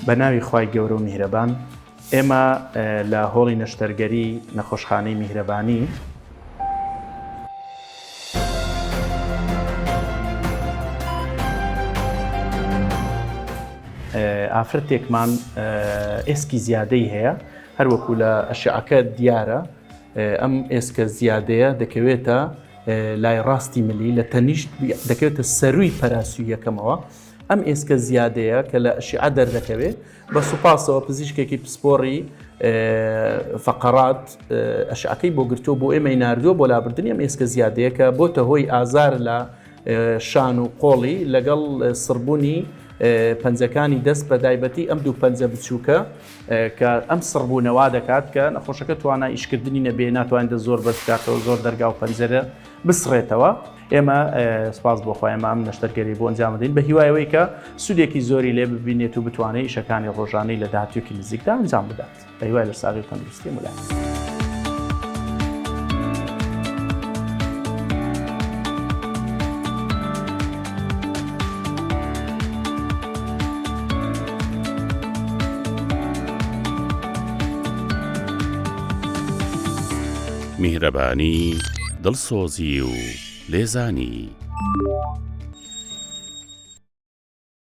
بە ناوی خوای گەورە و میهرەبان ئێمە لە هۆڵی نەشتەرگەری نەخۆشخانەی میهرەبانی، ئافرەتێکمان ئێسکی زیادەی هەیە هەروەکو لە ئەشعەکە دیارە ئەم ئێسکە زیادەیە دەکەوێتە لای ڕاستی ملی لە تەنیشت دەکەوێتە سەروی پەراسوی یەکەمەوە ئەم ئێسکە زیادەیە کە لە ئەشعە دەردەکەوێت بە سوپاسەوە پزیشکێکی پسپۆڕی فەقەرات ئەشعەکەی بۆ گرتووە بۆ ئێمەی ناردووە بۆ لابردنی ئەم ئێسکە زیادەیە کە بۆتە هۆی ئازار لە شان و قۆڵی لەگەڵ سڕبوونی پەنجەکانی دەست بە دایبەتی ئەم دوو پەنجە بچووکە کە ئەم سڕبوونەوە دەکات کە نەخۆشەکە توانا ئیشکردنی نەبێ ناتوانێت زۆر بەرز بکاتەوە زۆر دەرگا و پەنجەرە بسڕێتەوە. ئێمە سپاس بۆ خوا ئێمە ئەم نەشتەرگەری بۆ ئەنجام دەدەین بە هیوای ئەوەی کە سوودێکی زۆری لێ ببینێت و بتوانێت ئیشەکانی ڕۆژانەی لە داهاتوویەکی نزیکدا ئەنجام بدات بە هیوای لە ساغی و تەندروستی مولای. میهرەبانی، دڵسۆزی و لێزانی.